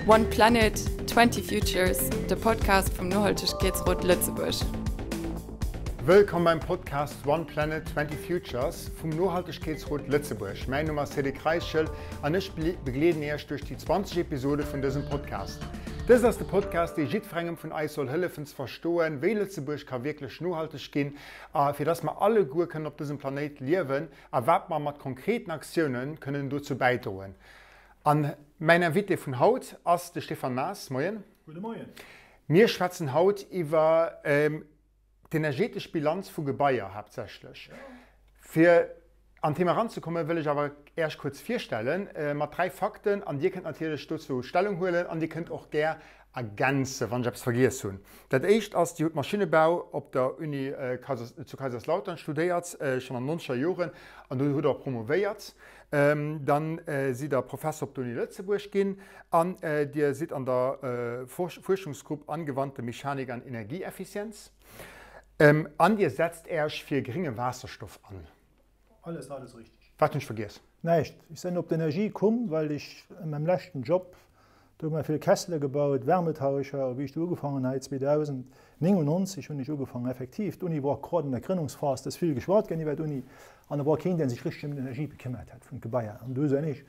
One Planet, 20 Futures, de Podcast vum Nohaltegkeetsrot Lëtzebuerg. Wëllkomm beim Podcast One Planet, 20 Futures vum Nohaltegkeetsrot Lëtzebuerg. Mäin Numm ass Cédric Reichel an ech begleeden Iech duerch déi 20 Episode vun dësem Podcast. Dëst ass de Podcast, dee jiddwerengem vun eis soll hëllefen ze verstoen, wéi Lëtzebuerg ka wierklech nohalteg ginn a fir dass mer alleguer kënnen op dësem Planéit liewen a wat mer mat konkreten Aktiounen kënnen dozou bäidroen. An mäin Invité vun haut ass de Stéphane Maas. Moien. Gudde Moien. Mir schwätzen haut iwwer d'energetesch Bilanz vu Gebaier haaptsächlech. Fir an d'Thema eranzekommen, wëll ech awer Äech kuerz virstellen mat 3 Fakten an Dir kënnt natierlech dozou Stellung huelen an Dir kënnt och gär ergänzen, wann ech eppes vergiess hunn. Dat éischt ass, Dir hutt Maschinnebau op der Uni zu Kaiserslautern studéiert, schonn an den nonzeger Joren, an do hutt Der och promovéiert. Dann sidd Der Professer op der Uni Lëtzebuerg ginn an Dir sidd an der Fuerschungsgrupp Angewandte Mechanik an Energieeffizienz an Dir setzt Äech fir gringe Waasserstoff an. Alles, alles richtig. Wat hunn ech vergiess? Näischt. Ech sinn op d'Energie komm, well ech an mengem leschten Job, do hu mer vill Kessele gebaut, Wärmetauscher, a wéi ech do ugefaangen hei 2099 hunn ech ugefaangen, effektiv, d'Uni wor grad an der Grënnungsphas, et ass vill geschwat ginn iwwer d'Uni, an da wor keen, dee sech richteg ëm d'Energie bekëmmert hätt vun d'Gebaier. An du sinn ech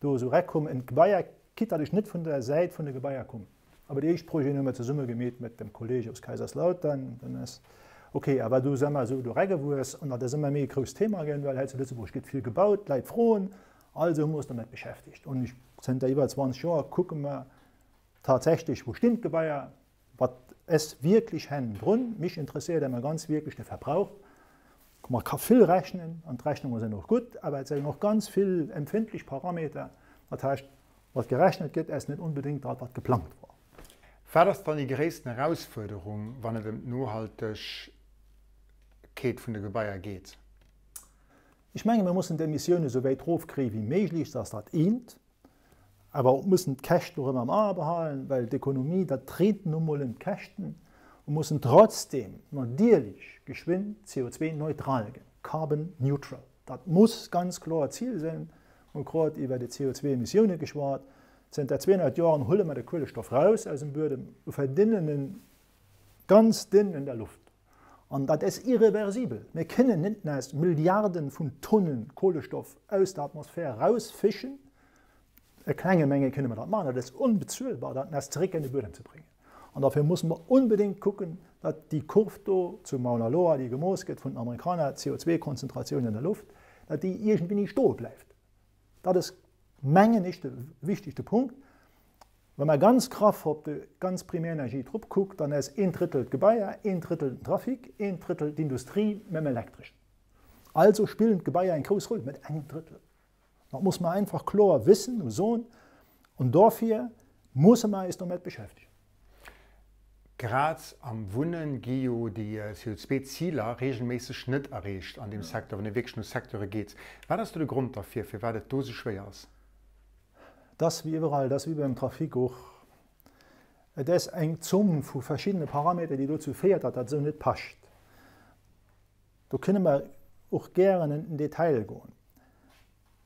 do esou eräkomm en d'Gebaier, quitte datt ech net vun der Säit vun de Gebaier komm. Awer déi éischt Projeten hu mer zesumme gemeet mat dem Kolleg aus Kaiserslautern. Dann ass ok, awer do si mer esou do eragewuess an dat ass ëmmer méi e grousst Thema ginn, well hei zu Lëtzebuerg gëtt vill gebaut, d'Leit froen, also hu mer ons domat beschäftegt. Und ech, zënter iwwer 20 Joer kucke mer tatsächlech, wou stinn d'Gebaier, wat ass wierklech hannendrun. Mech interesséiert emmer ganz wierklech de Verbrauch. Man ka vill rechnen an d'Rechnunge sinn och gutt, awer et sinn och ganz vill empfindlech Parameter. Dat heescht, Wat gerechnet gëtt, ass net onbedéngt dat, wat geplangt wor. Wat ass dann déi gréissten Erausfuerderung, wann et ëm d'Nohaltegkeet vun de Gebaier geet? Ech menge mir mussen d'Emissiounen esou wäit rofkréie wéi méiglech, dat ass dat eent. Awer och mussen d'Käschten och ëmmer am A behalen, well d'Ekonomie, dat dréint nu mol ëm d'Käschten. Mir mussen trotzdem natierlech geschwinn CO2-neutral ginn, carbon neutral. Dat muss ganz kloer d'Zil sinn. Hu grad iwwer déi CO2-Emissioune geschwat. Zënter 200 Joren huele mer de Kuelestoff raus aus dem Buedem u verdinnen en ganz dünn en der Luft. An dat ass irreversibel. Mir kënnen net nees Milliarden vun Tonnen Kuelestoff aus der Atmosphär rausfischen. E klenge Menge kënne mer dat maachen, dat ass onbezuelbar, dat nees zeréck en de Buedem ze bréngen. An dofir musse mer onbedéngt kucken, datt déi Kurv do zu Mauna Loa, déi gemooss gëtt vun den Amerikaner, d'CO2-Konzentratioun an der Luft, datt déi iergendwéini stoe bleift. Dat ass, mengen ech, de wichtigste Punkt. Wa mer ganz graff op déi ganz Primärenergie drop kuckt, dann ass een Drëttel d'Gebaier, een Drëttel den Trafic, een Drëttel d'Industrie mam Elektreschen. Also spillen d'Gebaier eng grouss Roll mat engem Drëttel. Dat muss mer einfach kloer wissen u soen an dofir musse mer eis domat beschäftegen. Grad am Wunnen gi jo déi CO2-Ziler reegelméisseg net erreecht an deem Secteur, wann ee wierklech no Secteure geet. Wat ass do de Grond derfir, firwat et do esou schwéier ass? Et ass wéi iwwerall, et ass wéi beim Trafic och, et ass eng Zomm vu verschiddene Parameter, déi dozou féiert, datt dat esou net pascht. Do kënne mer och gären en den Detail goen.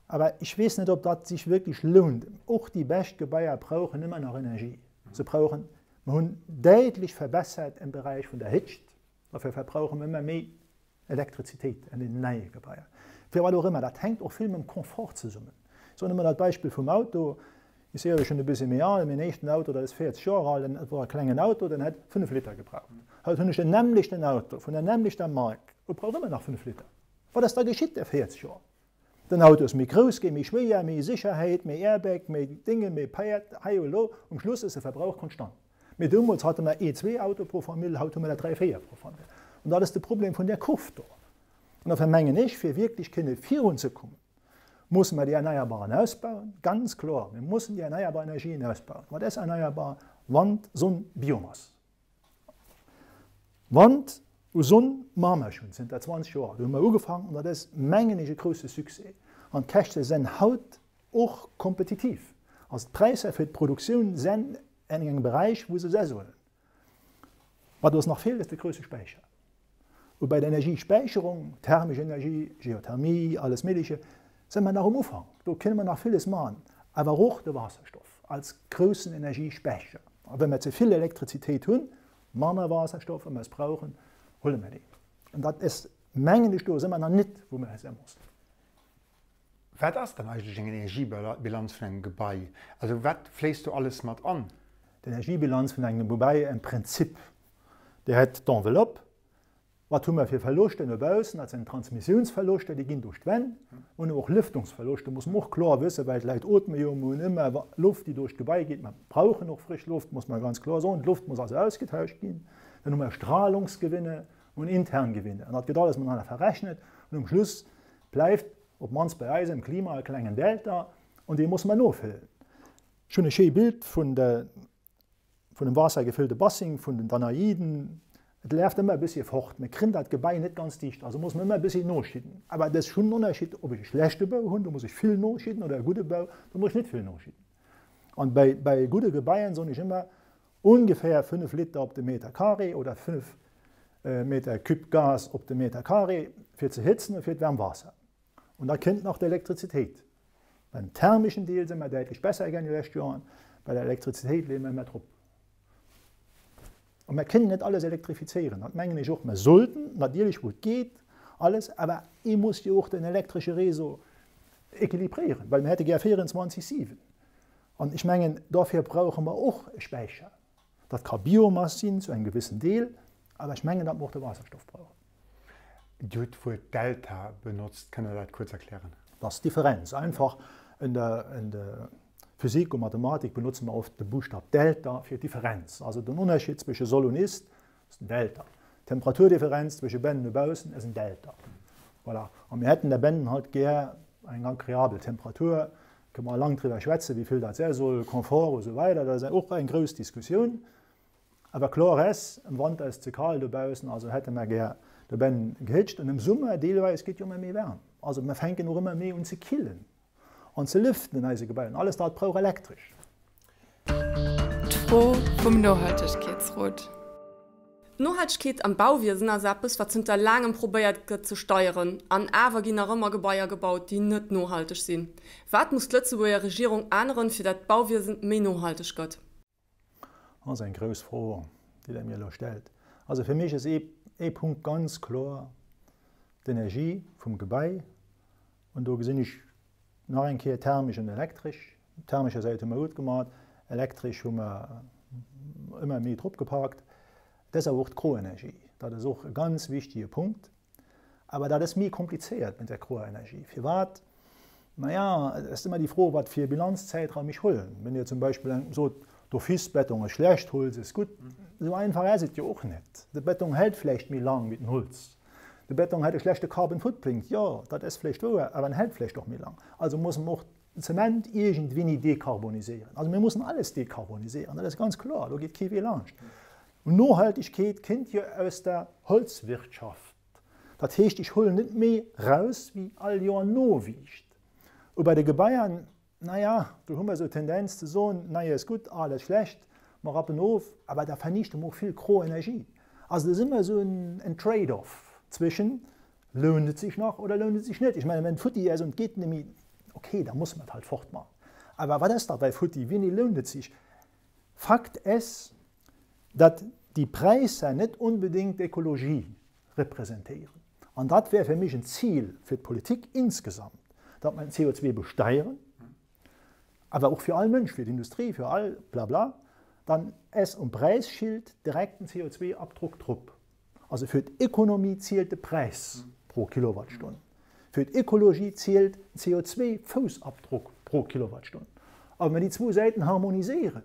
Awer ech weess net, ob dat sich wierklech lount. Och déi bescht Gebaier brauchen ëmmer nach Energie. Se brauchen, mer hunn däitlech verbessert am Beräich vun der Hëtzt, dofir verbrauche mer ëmmer méi Elektrizitéit an den neie Gebaier. Firwat och ëmmer, dat hänkt och vill mam Confort zesummen. Ech soen ëmmer dat Beispill vum Auto, Ech si jo schonn e bësse méi al, mäin éischten Auto, dat ass 40 Joer al, dat wor e klengen Auto, den hätt 5 Liter gebraucht. Haut hunn ech den nämmlechten Auto vun der nämmlechter Mark, e brauch ëmmer nach 5 Liter. Wat ass da geschitt där 40 Joer? Den Auto ass méi grouss ginn, méi schwéier, méi Sécherheet, méi Airbag, méi Dénge, méi Paiert, hei u lo. Um Schluss ass de Verbrauch konstant. Mee deemools hate mer ee, zwee Auto pro Famill, haut hu mer der dräi, véier pro Famill. An dat ass de Problem vun där Kurv do. An dofir mengen ech, fir wierklech kënne virunzekommen, Musse mer déi Erneierbaren ausbauen? Ganz kloer, mir mussen déi erneierbar Energien ausbauen. Wat ass erneierbar? Wand, Sonn, Biomass. Wand u Sonn maache mer schonn zënter 20 Joer. Do hu mer ugefaangen an dat ass, mengen ech, e grousse Succès. An d'Käschte senn haut och kompetitiv. Also d'Präisser fir d'Produktioun senn en engem Beräich, wou se sollen. Wat ons nach feelt, ass de grousse Späicher. U bei der Energiespäicherung, thermesch Energie, Geothermie, alles Méigleche, si mer nach um Ufank. Do kënne mer nach villes maachen. Awer och de Waasserstoff als groussen Energiespäicher. A wa mer ze vill Elektrizitéit hunn, manner Waasserstoff, a mer es brauchen, huele mer deen. An dat ass, mengen ech, do si mer nach net, wou mer si mussen. Wat ass dann eigentlech eng Energiebilanz vun engem Gebai? Also wat fléisst do alles mat an? D'Energiebilanz vun engem Gebai am Prinzip, Dir hätt d'Enveloppe, Wat hu mer fir Verloschter no baussen? Dat sinn Transmissiounsverloschter, déi ginn duerch d'Wänn. Mer hunn och Lüftungsverloschter, muss mer och kloer wëssen, well d'Leit ootme jo. Mer hunn ëmmer Loft, déi duerch d'Gebai geet. Mer brauchen och frësch Loft, muss mer ganz kloer soen. D'Loft muss also ausgetauscht ginn. Dann hu mer Strahlungsgewinne, mer hunn intern Gewinne. An dat gëtt alles matenaner verrechnet. An um Schluss bleift, op d'mannst bei eis am Klima, e klengen Delta, an dee musse mer nofëllen. Ech hunn e schéi Bild vun de Vun dem waassergefüllte Bassing vun den Danaiden. Et läft ëmmer e bëssi fort. Mir krin dat Gebäi net ganz dicht, also muss mer ëmmer e bëssi noschidden. Awer et ass schonn en Ënnerscheed, ob ech e schlechte Bau hunn, do muss ech vill noschidden, oder e gudde Bau, do muss ech net vill noschidden. An bei, bei gudde Gebäien soen ech ëmmer, ongeféier 5 Liter op de Meter carré oder 5 Meter cube Gas op de Meter carré fir ze hëtzen a fir d'waarm Waasser. An da kënnt nach d'Elektrizitéit. Beim thermeschen Deel si mer däitlech besser gaangen déi lescht Joren, bei der Elektrizitéit leeë mer ëmmer drop. A mer kënnen net alles elektrifizéieren, dat mengen ech och. Mer sollten natierlech, wou et geet, alles, awer ee muss jo och den elektresche Réseau équilibréieren, well mir hätte gär 24, 7. An ech mengen, dofir brauche mer och e Späicher. Dat ka Biomass sinn zu engem gewëssen Deel, awer ech mengen, datt mer och de Waasserstoff brauchen. Dir hutt d'Wuert Delta benotzt. Kënnt Der dat kuerz erklären? Dat ass d'Differenz. Einfach, in der, in der Physik und Mathematik benotze mer oft de Buschtab Delta fir d'Differenz. Also den Ënnerscheed zwësche Soll und Ist ass den Delta. D'Temperaturdifferenz zwësche bennen no baussen ass en Delta. Voilà. A mir hätten da bennen halt gär eng agreabel Temperatur. Kënne mer lang driwwer schwätzen, wéi vill dat sä soll, Confort u sou weider, dat ass och eng grouss Diskussioun. Awer kloer ass, am Wanter ass et ze kal dobaussen, also hätte mer gär dobennen gehëtscht. An am Summer deelweis gëtt jo ëmmer méi waarm, also mer fänken och ëmmer méi un ze killen an ze lüften in eise Gebaier. An alles dat brauch Elektresch. D'Fro vum Nohaltegkeetsrot. D'Nohaltegkeet am Bauwiesen ass eppes, wat zënter laangem probéiert gëtt ze steieren. An awer ginn nach ëmmer Gebaier gebaut, déi net nohalteg sinn. Wat muss d'Lëtzebuerger Regierung änneren, fir dat d'Bauwiesen méi nohalteg gëtt? Dat ass eng grouss Fro, déi Der mir elo stellt. Also fir mech ass ee Punkt ganz kloer, d'Energie vum Gebai. An do gesinn ech nach eng Kéier thermesch an elektresch. Op thermescher Säit hu mer gutt gemat, elektresch hu mer ëmmer méi drop gepackt. Dat ass awer och d'Groenergie. Dat ass och e ganz wichtige Punkt. Awer dat ass méi komplizéiert mat der groer Energie. Firwat? Naja, et ass ëmmer déi Fro, wat fir e Bilanzzäitraum ech huelen. Wenn Dir zum Beispill engem sot, d'office Beton ass schlecht, Holz ass gutt, esou einfach ass et jo och net. De Beton hält vläicht méi laang wéi den Holz. De Beton hätt e schlechte Carbon Footprint, jo, dat ass vläicht wouer, awer en hält vläicht och méi laang. Also musse mer och den Zement iergendwéini dekarboniséieren. Also mir mussen alles dekarboniséieren, dat ass ganz kloer, do geet kee Wee laanscht. Und Nohaltegkeet kënnt jo aus der Holzwirtschaft. Dat heescht, ech huelen net méi raus, wéi all Joer nowiischt. U bei de Gebaier, naja, do hu mer esou d'Tendenz ze soen, nei ass gutt, al ass schlecht, mer rappen of, awer da vernichte mer och vill gro Energie. Also et ass ëmmer esou en Trade-off zwëschen, Lount et sech nach oder lount et sech net? Ech mengen, wenn et futti ass an et geet net méi, okay, da musse mer et halt fortman. Awer wat ass da bei futti? Wéini lount et sech? Fakt ass, datt déi Präisser net onbedéngt d'Ekologie representéieren. An dat wär fir mech en Zil fir d'Politik insgesamt, datt mer den CO2 besteieren, awer och fir all Mënsch, fir d'Industrie, fir all blabla, dann ass um Präisschild direkt den CO2-Abdruck drop. Also fir d'Ekonomie zielt de Präis pro Kilowattstonn, fir d'Ekologie zielt den CO2-Foussabdruck pro Kilowattstonn. A wa mer déi zwou Säiten harmoniséieren,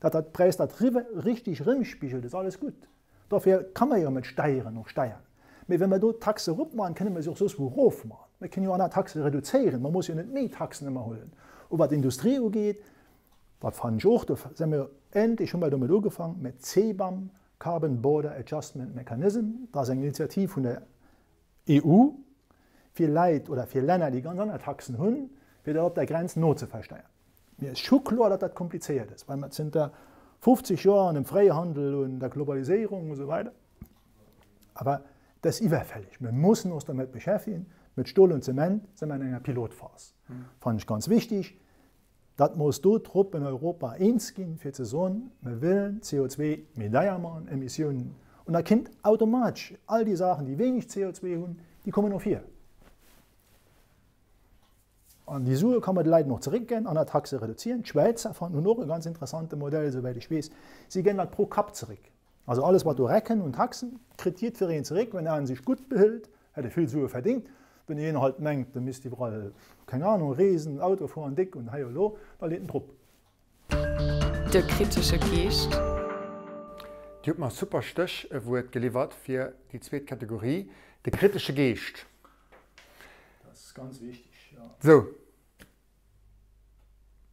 datt dat Präis dat richteg erëmspigelt, ass alles gutt. Dofir kann mer jo mat Steieren och steiern. Mee wa mer do d'Taxe eropmachen, kënne mer se och soss wou erofmachen. Mer kënnen jo aner Taxe reduzéieren. Mer musse jo net méi Taxen ëmmer huelen. U wat d'Industrie ugeet, dat fannen ech och, do si mer endlech, hu mer domat ugefaangen, mä CBAM, Carbon Border Adjustment Mechanism, dat ass eng Initiativ vun der EU, fir Leit oder fir Länner, déi ganz aner Taxen hunn, fir dat op der Grenz nozeversteiern. Mir ass scho kloer, datt dat komplizéiert ass, well mer zënter 50 Joer an dem Fräihandel, un der Globaliséierung u sou weider, awer dat ass iwwerfälleg. Mir mussen ons dermat beschäftigen. Mat Stol und Zement si mer an enger Pilotphas, fannen ech ganz wichtig. Datt mer eis do drop en Europa eens ginn, fir ze soen, mer wëllen CO2 méi deier maachen, Emissiounen, an da kinnt automatesch all déi Saachen, déi wéineg CO2 hunn, déi kommen no vir. An déi Sue ka mer de Leit och zeréckginn an der Taxe reduzieren. D'Schwäizer fannen hunn och e ganz interessante Modell, esouwäit ech weess. Si ginn dat pro Kapp zeréck. Also alles wat do erakënnt un Taxen, kritt jiddwereen zeréck, wenn en sech gutt behëlt, hätt e vill Sue verdingt. Wenn een halt mengt, e misst iwwerall, keng Ahnung, reesen, Auto fueren, déck und hei und lo, da leet en drop. De kritesche Geescht. Dir hutt mer e super Stéchwuert geliwwert fir déi zweet Kategorie, de kritesche Geescht. Dat ass ganz wichteg, jo. Sou,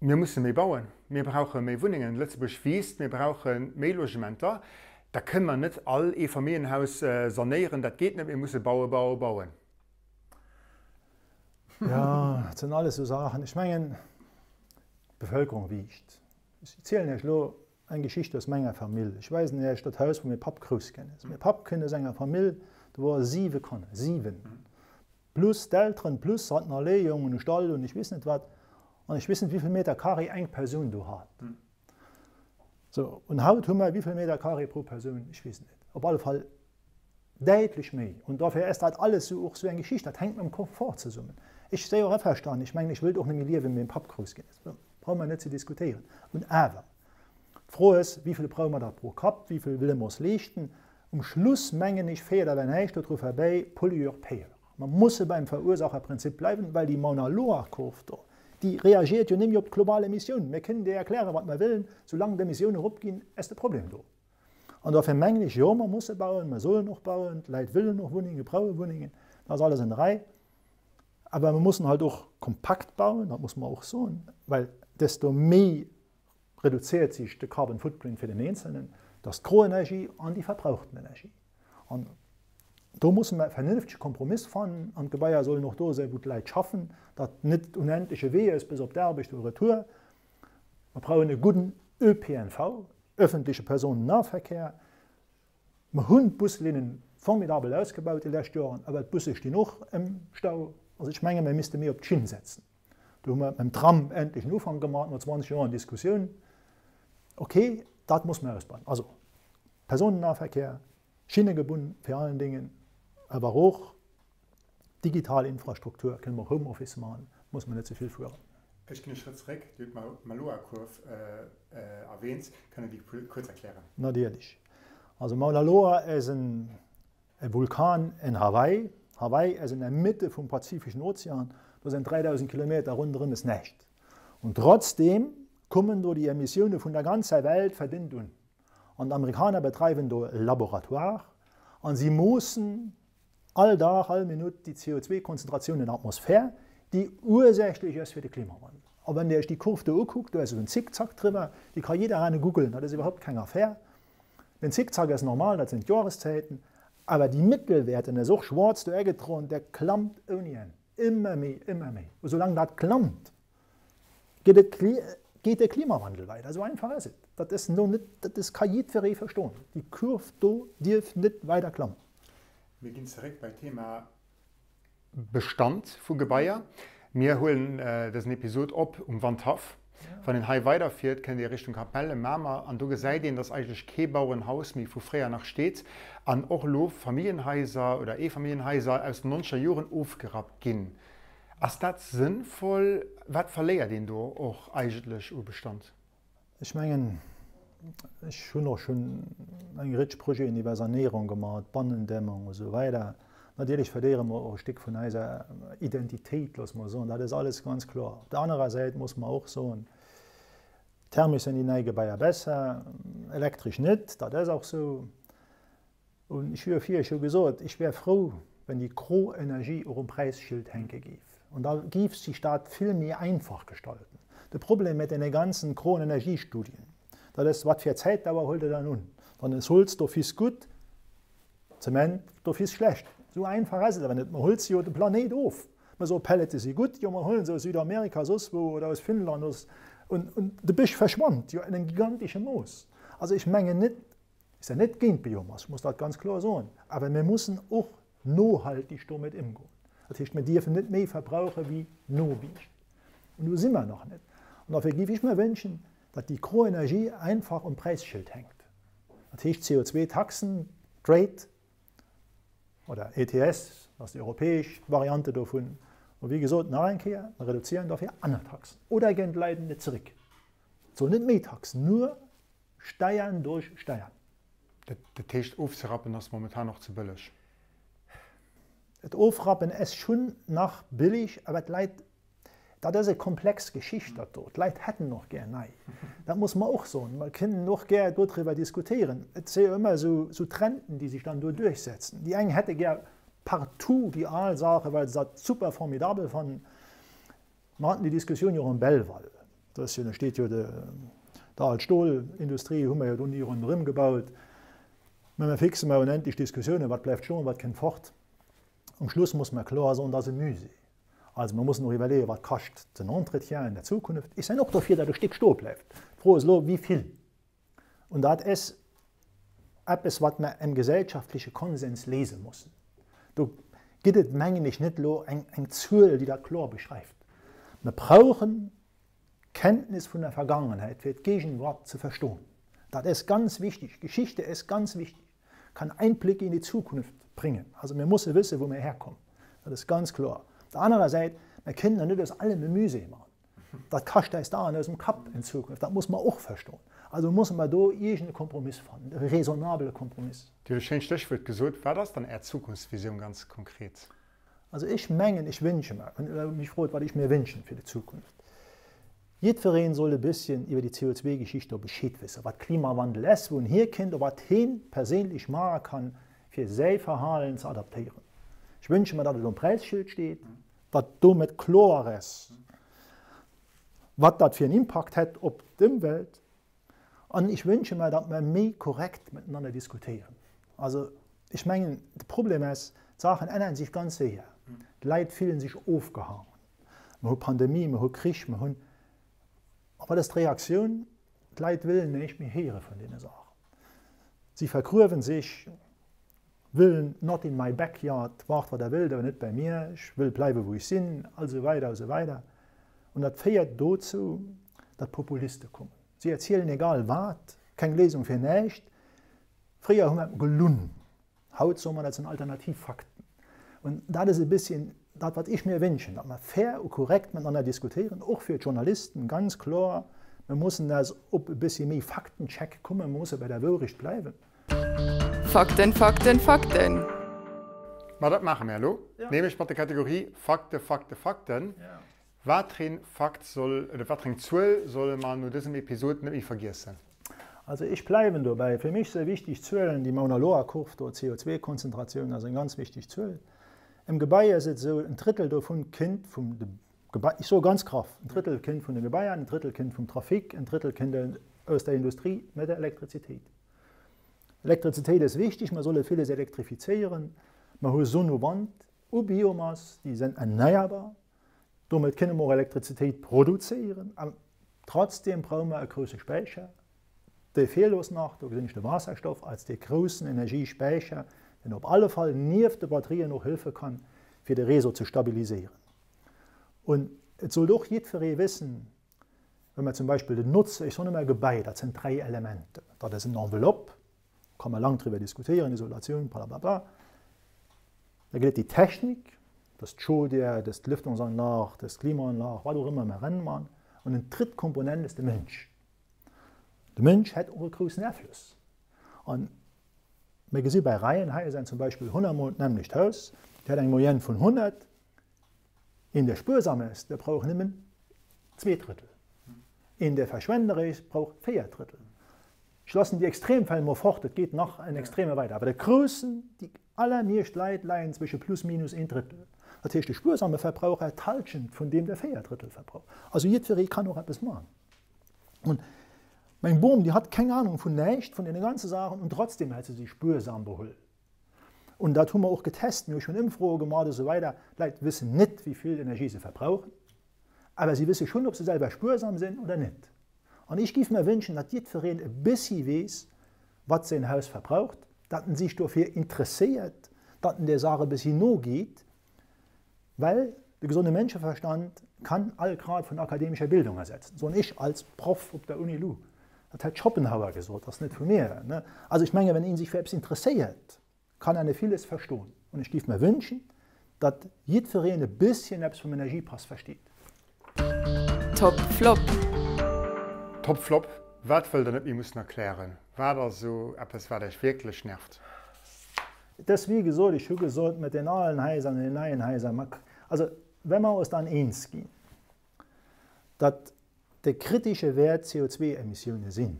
Mir musse méi bauen, mir brauche méi Wunnengen, Lëtzebuerg wiisst, mir brauche méi Logementer. Da kënne mer net all Eefamilljenhaus sanéieren, dat geet net, mir musse bauen, bauen, bauen. Jo, dat sinn alles esou Saachen. Ech mengen, d'Bevölkerung wiischt. Ech zielen Iech elo eng Geschicht aus menger Famill. Ech weisen Iech dat Haus, wou mäi Papp grouss ginn ass. Mäi Papp kënnt aus enger Famill, do wore siwe Kanner, siwen! Plus d'Elteren, plus hatt nach Leejongen, e Stall und ech weess net wat. An ech weess net wéivill Meter carré eng Persoun do hat. Sou, und haut hu mer wéivill Meter carré pro Persoun? Ech weess et net. Op alle Fall däitlech méi. Und dofir ass dat alles sou och sou eng Geschicht, dat hänkt mam Komfort zesummen. Ech si och averstanen, ech mengen, ech wëllt och net méi liewen, wéi meng Papp grouss ginn ass. Brauche mer net ze diskutéieren. Und awer, d'Fro ass, wéivill brauche mer da pro Kapp, wéivill wëlle mer ons leeschten? Um Schluss, mengen ech, féiert awer näischt dodru verbäi, Pollueur-payeur. Mer musse beim Verursacherprinzip bleiwen, well déi Mauna Loa-Kurv do, déi reagiert jo némme op d'global Emissiounen. Mir kënnen déi erklären, wat mer wëllen, soulaang d'Emissiounen eropginn, ass de Problem do. An dofir mengen ech, jo, mer musse bauen, mer sollen och bauen, d'Leit wëllen och Wunnengen, brauche Wunnengen, dat ass alles an der Rei. Awer mer mussen halt och kompakt bauen, dat muss mer och soen, well desto méi reduzéiert sech de Carbon Footprint fir den Eenzelnen, dat ass d'gro Energie an déi verbrauchten Energie. An do musse mer e vernünftege Kompromiss fannen an d'Gebaier sollen och do sinn, wou d'Leit schaffen, datt net unendleche Wee ass bis op d'Aarbecht oder retour. Mer brauchen e gudden ÖPNV, öffentliche Personennahverkehr. Mer hunn d'Buslinnen formidabel ausgebaut déi lescht Joren, awer d'Busse stinn och am Stau. Also ech menge mer misste méi op d'Schinn setzen. Do hu mer mam Tram endlech en Ufank gemaach no 20 Joer Diskussioun. Ok, dat muss mer ausbauen. Also Personennahverkehr, Schinnegebunn vir allen Dingen, awer och digital Infrastruktur, kënne mer och Homeoffice maachen, muss mer net ze vill fueren. Ech ginn e Schrëtt zeréck, Dir hutt d'Mauna-Loa-Kurv erwähnt. Kënnt Dir déi kuerz erklären? Natierlech. Also Mauna Loa ass en E Vulkan en Hawaii. Hawaii ass an der Mitte vum Pazifischen Ozean, do sinn 3.000 Kilometer ronderëm ass näischt. Und trotzdem kommen do déi Emissioune vun der ganzer Welt verdénnt un. An d'Amerikaner bedreiwen do e Laboratoire an si moossen all Dag, all Minutt déi CO2-Konzentratioun an der Atmosphär, déi ursächlech ass fir de Klimawandel. A wann Dir Iech déi Kurv do ukuckt, do ass esou en Zickzack driwwer, déi ka jidderane googlen, dat ass iwwerhaupt keng Affär. Den Zickzack ass normal, dat sinn d'Joereszäiten, awer déi Mëttelwäert, en ass och schwoarz do agedroen, der klammt ouni Enn, ëmmer méi, ëmmer méi. U soulaang dat klammt, geet et, geet de Klimawandel weider. Esou einfach ass et. Dat ass no net, dat ass, ka jiddweree verstoen. Déi Kurv do dierf net weider klammen. Mir ginn zeréck bei d'Thema Bestand vu Gebaier. Mir huelen dësen Episod op um Wandhaff. Wann een hei weiderfiert, kënnt ee Richtung Kapelle Mamer an do gesäit een, dass eigentlech kee Bauerenhaus méi vu fréier nach steet an och elo Familljenhaiser oder Eefamilljenhaiser aus den nonzeger Joren ofgerappt ginn. Ass dat sënnvoll? Wat verléiert een do och eigentlech u Bestand? Ech mengen, ech hunn och schonn eng Rétsch Projeten iwwer Sanéierung gemaach, Bannendämmung a sou weider. Natierlech verléiere mer och e Stéck vun eiser Identitéit, loosse mer soen. Dat ass alles ganz kloer. Op der anerer Säit muss mer och soen, thermesch sinn déi nei Gebaier besser, elektresch net. Dat ass och sou. Un ech hu jo virhi scho gesot, ech wär frou, wenn déi gro Energie och um Präisschild hänke géif. An da géif sech dat vill méi einfach gestalten. De Problem mit deene ganzen groen Energiestudien, dat ass, wat fir Zäitdauer huelt Der dann un? Dann ass Holz d'office gutt, Zement d'office schlecht. Esou einfach ass et awer net. Mer holze jo de Planéit of. Mer soe Pellete si gutt, jo mer huelen se aus Südamerika, soss wou oder aus Finnland, aus, und de Bësch verschwannt jo an engem gigantesche Mooss. Also ech mengen net, Ech sinn net géint Biomass, ech muss dat ganz kloer soen, awer mir mussen och nohaltig domat ëmgoen. Dat heescht, mir dierfen net méi verbrauche wéi nowiischt. An do si mer nach net. An dofir géif ech mer wënschen, datt déi gro Energie einfach um Präisschild hänkt. Dat heescht CO2-Taxen, Trade oder ETS, dat ass déi europäesch Variante dovun. Mä wéi gesot, nach eng Kéier, mer reduzéieren dofir aner Taxen oder ginn d'Leit net zeréck. Et soll net méi Taxen, nur Steiern durch Steiern. Dat heescht, ofzerappen ass momentan och ze bëlleg? Et ofrappen ass schonn nach billig, awer d'Leit Dat ass e komplex Geschicht, dat do. D'Leit hätten och gär nei. Dat muss mer och soen. Mer kënnen och gär dodriwwer diskutéieren. Et si jo ëmmer esou Trenden, déi sech dann do duerchsetzen. Déi eng hätte gär partout déi al Saachen, well se dat super formidabel fannen. Mer haten déi Diskussioun jo och am Belval. Do ass jo, do steet jo de, d'al Stolindustrie hu mer jo do ni ronderëm gebaut. Mä mer fixe mer unendlech Diskussiounen, wat bleift stoen, wat kënnt fort. Um Schluss muss mer kloer soen, dat ass e Musée. Also mer mussen och iwwerleeën, wat kascht den Entretien in der Zukunft. Ech sinn och dofir, datt e Stéck stoe bleift. D'Fro ass elo, wéi vill. Und dat ass eppes, wat mer em gesellschaftleche Konsens léise mussen. Do gëtt et, mengen ech, net elo eng Zuel, déi dat kloer beschreift. Mer brauchen Kenntnis vun der Vergangenheit, fir d'Gegenwart ze verstoen. Dat ass ganz wichtig. Geschichte ass ganz wichtig. Kann Einblicke in die Zukunft bringen. Also mir musse wësse wou mir herkommen. Dat ass ganz kloer. Op der anerer Säit, mir kënnen jo net aus allem e Musée maachen. Dat kascht äis d'Aen aus dem Kapp in Zukunft. Dat muss mer och verstoen. Also musse mer do iergend e Kompromiss fannen, e raisonnabele Kompromiss. Dir hutt e schéint Stéchwuert gesot. Wat ass dann Är Zukunftsvisioun ganz konkret? Also ech mengen, ech wënsche mer, wann Der mech frot, wat ech mir wënschen fir d'Zukunft, Jiddwereen soll e bësschen iwwer déi CO2-Geschicht do Bescheed wëssen, wat Klimawandel ass, wou en hierkennt a wat heen perséinlech maache kann, fir säi Verhalen ze adaptéieren. Ech wënsche mer, datt et um Präisschild steet, datt domat kloer ass, wat dat fir en Impakt hätt op d'Ëmwelt. An ech wënsche mer, datt mer méi korrekt mitenander diskutéieren. Also ech mengen, de Problem ass, d'Saachen änneren sech ganz séier. D'Leit fillen sech ofgehangen. Mer hu Pandemie, mer hu Krich, mer hunn. A wat ass d'Reaktioun? D'Leit wëllen näischt méi héiere vun deene Saachen. Si vergruewen sech, wëllen not in my backyard, maacht wat der wëllt, awer net bei mir, ech wëll bleiwe wou ech sinn, a sou weider a sou weider. An dat féiert dozou, datt Populiste kommen. Si erzielen egal wat, keng Léisung fir näischt. Fréier hu mer gelunn, haut soe mer, dat sinn alternativ Fakten. An dat ass e bësschen dat, wat ech mir wënschen, datt mer fair u korrekt mitenander diskutéieren, och fir d'Journalisten ganz kloer, mir mussen eis op e bëssche méi Faktencheck kommen, mir musse bei der Wourecht bleiwen. Fakten, Fakten, Fakten! Ma dat maache mir elo, nämlech mat der Kategorie Fakte, Fakte, Fakten. Watereen Fakt soll, oder watereng Zuel solle mer no dësem Episod net méi vergiessen? Also ech bleiwen dobäi, fir mech si wichteg Zuelen, déi Mauna Loa Kurv do, d'CO2-Konzentratioun ass eng ganz wichteg Zuel. Em Gebai ass et esou, en Drëttel dovun kënnt vum de Gebai, ech soe ganz graff, en Drëttel kënnt vun de Gebaier, en Drëttel kënnt vum Trafic, en Drëttel kënnt aus der Industrie mat der Elektrizitéit. Elektrizitéit ass wichteg, mer solle villes elektrifizéieren, mer hu Sonn u Wand, u Biomass, déi sinn erneierbar. Domat kënne mer och Elektrizitéit produzéieren an trotzdem brauche mer e grousse Späicher. Dee feelt ons nach. Do gesinn ech de Waasserstoff als dee groussen Energiespäicher, deen op alle Fall nieft de Batterien och hëlfe kann, fir de Réseau ze stabiliséieren. Und et sollt och jiddweree wëssen, wa mer zum Beispill den Notzer, ech soen ëmmer Gebai, dat sinn dräi Elementer, dat ass en Enveloppe, Kann mer lang driwwer diskutéieren, Isolatioun, blablabla. Da gëtt et déi Technik, dat ass d'Chaudière, dat ass d'Lüftungsanlag, dat ass d'Klimaanlag, wat och ëmmer mer eran. An en drëtt Komponent ass de Mënsch. De Mënsch hätt och e groussen Afloss. An mir gesi bei Reihenhaiser zum Beispill 100 mol d'nämmlecht Haus, déi hat eng Moyenne vun 100, Een dee spuersam ass, dee brauch nëmmen zwee Drëttel. Een dee verschwenderesch ass, brauch véier Drëttel. Ech loossen déi Extremfäll mol fort, et geet nach en Extreme weider, awer de groussen, déi allermeescht Leit leien zwësche plus minus een Drëttel. Dat heescht, de spuersame Verbraucher huet d'Hallschent vun deem, dee véier Drëttel verbraucht. Also jiddweree kann och eppes maachen. Und meng Bom, déi hat keng Ahnung vun näischt, vun deene ganze Saachen, und trotzdem hat se sech spuersam behuel. Und dat hu mer och getest, mir hu schonn Ëmfroe gemaach a sou weider. D'Leit wëssen net, wéi vill Energie se verbrauchen, awer si wësse schonn, ob se selwer spuersam sinn oder net. An ech géif mer wënschen, datt jiddwereen e bëssi weess, wat säin Haus verbraucht, datt en sech dofir interesséiert, datt en där Saach e bëssi nogeet, well de gesonde Mënscheverstand. Kann all Grad von akademischer Bildung ersetzen. Soen ech als Proff op der Uni-Lu. Dat hätt Schopenhauer gesot, ass net vu mir. Also ech menge wenn ee sech fir eppes interesséiert, kann en villes verstoen. An ech géif mer wënschen, datt jiddwereen e bësschen eppes vum Energiepass versteet. Top Flop. Top Flop, Wat wëllt der net méi mussen erklären? Wat ass esou eppes, wat Iech wierklech nervt? Et ass wéi gesot, ech hu gesot, mat den alen Haiser an den neien Haiser, also wa mer eis dann eens ginn, datt de kritesche Wäert CO2-Emissioune sinn,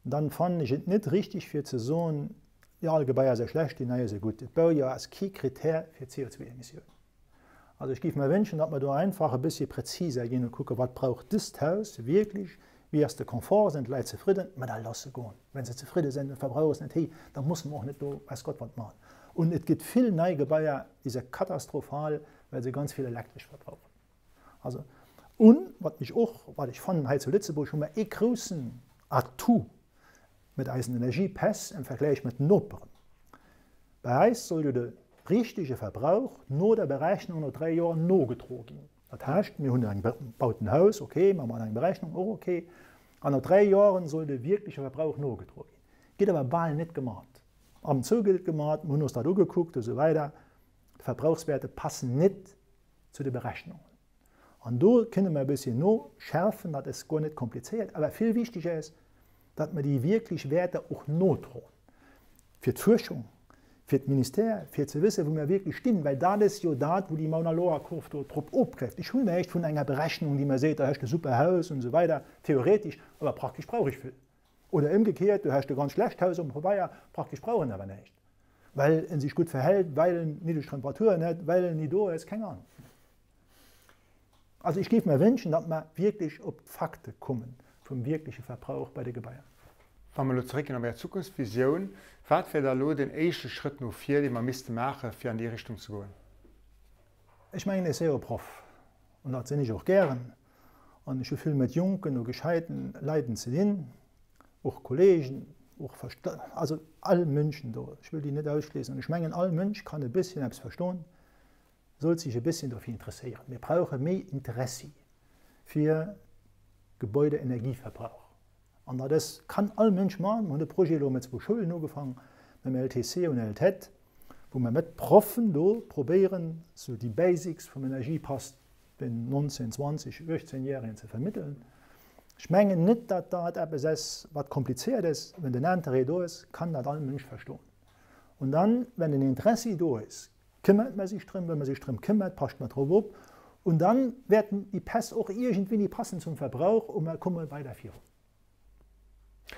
dann fannen ech et net richtig fir ze soen, déi al Gebaier si schlecht, déi nei si gutt. Et Baujoer ass kee Kritär fir d'CO2-Emissiounen. Also ech géif mer wënschen, datt mer do einfach e bëssche präziser ginn a kucken, wat brauch dëst Haus wierklech, wéi ass de Confort, sinn d'Leit zefridden, mä da looss se goen. Wa se zefridde sinn, de Verbrauch ass net héich, da musse mer och net do weiß Gott wat maachen. Und et gëtt vill nei Gebaier, déi si katastrophal, well se ganz vill Elektresch verbrauchen. Also, un wat mech och, wat ech fannen, hei zu Lëtzebuerg hu mer ee groussen Atout met eisen Energiepäss am Vergläich mat den Noperen. Bei eis soll jo de richtege Verbrauch no der Berechnung no 3 Joer nogedro ginn. Dat heescht, mir hunn eng, baut en Haus, okay, mer maachen eng Berechnung, och okay, an no 3 Joren soll de wierkleche Verbrauch nogedro ginn. Gëtt awer bal net gemat. Ab und zu gëtt et gemat, mir hunn ons dat ugekuckt a sou weider, d'Verbrauchswäerte passen net zu de Berechnungen. An do kënne mer e bësschen noschärfen, dat ass guer net komplizéiert, awer vill wichtiger ass, datt mer déi wierklech Wäerter och nodroen, fir d'Fuerschung, fir d'Ministère, fir ze wëssen, wou mer wierklech stinn, well dat ass jo dat, wou déi Mauna Loa-Kurv do drop ofgräift. Ech hunn näischt vun enger Berechnung, déi mer seet, da häscht e super Haus und esou weider, theoretisch, awer praktesch brauch ech vill. Oder ëmgekeert, du häscht e ganz schlecht Haus um Pabeier, praktesch brauch en awer näischt, well en sech gutt verhält, well en niddreg Temperaturen huet, well en ni do ass, keng Ahnung. Also ech géif mer wënschen, datt mer wierklech op d'Fakte komme vum wierkleche Verbrauch bei de Gebaier. Wa mer elo zeréckginn op Är Zukunftsvisioun, wat wär da elo den éischte Schrëtt no vir, dee mer misste maachen, fir an déi Richtung ze goen? Ech mengen, ech si jo Proff, an dat sinn ech och gären, An ech hu vill mat jonken u gescheiten Leiden ze dinn, och Kollegen, och also all Mënschen do, ech wëll déi net ausschléissen. An ech mengen, all Mënsch kann e bësschen eppes verstoen, sollt sech e bësschen dofir interesséieren. Mir brauche méi Interessi fir Gebäudeenergieverbrauch. An dat ass, kann all Mënsch maachen. Mir hunn de Projet elo mat zwou Schoulen ugefaangen, mam LTC und LTEtt, wou mer mat Proffen do probéieren, sou déi Basics vum Energiepass den 19, 20, 18 Järegen ze vermitteln. Ech mengen net, datt dat eppes ass, wat komplizéiert ass. Wenn den Interêt do ass, kann dat all Mënsch verstoen. Und dann, wenn den Interessi do ass, këmmert mer sech drëm. Wenn mer sech drëm këmmert, passt mer drop op. Und dann wäerten déi Päss och iergendwéini passen zum Verbrauch und mer komme weider virun.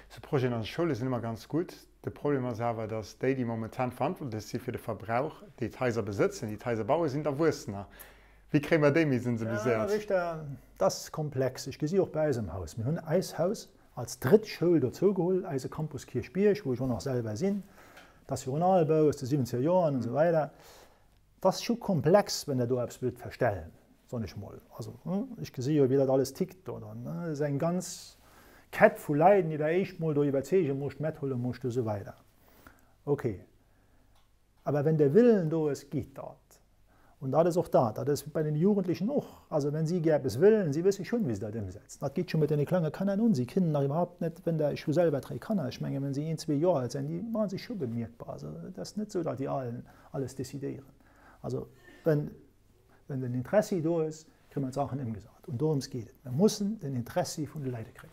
Sou Projeten an de Schoule sinn ëmmer ganz gutt. De Problem ass awer, datt déi, déi momentan verantwortlech si fir de Verbrauch, déi d'Haiser besëtzen, déi d'Haiser bauen, sinn d'Erwuessener. Wéi kréie mer déi méi sensibiliséiert? Ja, Richter, dat ass komplex. Ech gesi och bei eis am Haus. Mir hunn eis Haus als drëtt Schoul dozou geholl, eise Campus Kierchbierg, wou ech och nach selwer sinn. Dat ass jo en Albau aus de siwwenzeger Joren an esou weider. 't ass scho komplex, wenn Der do eppes wëllt verstellen, soen ech mol. Also, ech gesi jo, wéi dat alles tickt do dann. Et ass eng ganz Kett vu Leiden, déi Der éischt mol do iwwerzeege musst, mathuele musst a sou weider. Okay. Awer wenn de Willen do ass, geet dat. Und dat ass och dat, dat ass bei den Jugendlichen och. Also, wenn si gär eppes wëllen, si wësse schonn, wéi se dat ëmsetzen. Dat geet scho mat deene klenge Kanner un. Si kënnen nach iwwerhaupt net, wenn Der, ech hu selwer dräi Kanner, ech mengen, wenn si een, zwee Joer al sinn, déi maache sech scho bemierkbar. Also, et ass net esou, datt déi Alen alles decidéieren. Also wenn, wenn den Interessi do ass, kréie mer d'Saachen ëmgesat. Und dorëms geet et. Mer mussen den Interessi vun de Leide kréien.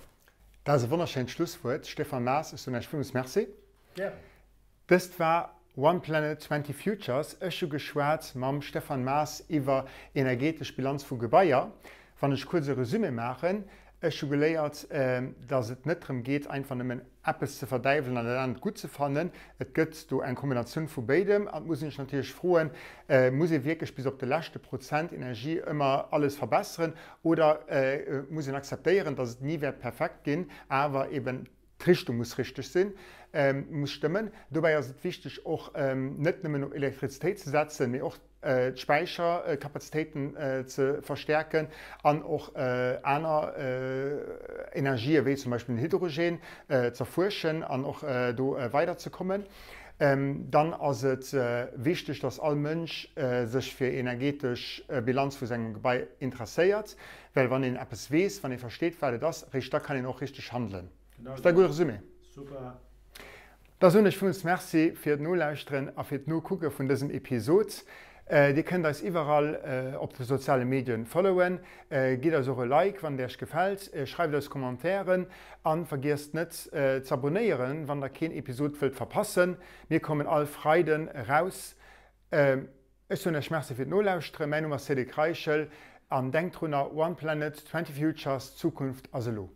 Dat ass e wonnerschéint Schlusswuert. Stéphane Maas, ech soen Iech villmools Merci. Gären. Dëst war One Planet, 20 Futures. Ech hu geschwat mam Stéphane Maas iwwer energetesch Bilanz vu Gebaier. Wann ech kuerz e Resumé maachen, Ech hu geléiert, dass et net drëm geet, einfach nëmmen eppes ze verdäiwelen an dat anert gutt ze fannen. Et gëtt do eng Kombinatioun vu béidem. An et muss een sech natierlech froen, Muss ee wierklech bis op de leschte Prozent Energie ëmmer alles verbesseren oder muss een akzeptéieren, dass et ni wäert perfekt ginn, awer eben d'Richtung muss richteg sinn, muss stëmmen. Dobäi ass et wichteg och net nëmmen op Elektrizitéit ze setzen, mee och d'Späicherkapazitéiten ze verstäerken an och aner Energië wéi zum Beispill den Hydrogen z'erfuerschen an och do weiderzekommen. Dann ass et wichteg, dass all Mënsch sech fir energetesch Bilanz vu sengem Gebai interesséiert, well wann een eppes weess, wann ee versteet, wat et ass, réischt da kann een och richteg handelen. Ass dat e gudde Resumé? Super! Da soen ech villmools Merci fir d'Nolauschteren a fir d'Nokucke vun dësem Episod. Dir kënnt eis iwwerall op de soziale Medien followen. Gitt eis och e Like wann et Iech gefält, schreift eis Commentairen an vergiesst net z'abonéieren wann der keen Episod wëllt verpassen. Mir kommen all Freiden eraus. Ech soen Iech Merci fir d'Nolauschteren. Mäin Numm ass Cédric Reichel an denkt drunner, One Planet, 20 Futures, d'Zukunft ass elo.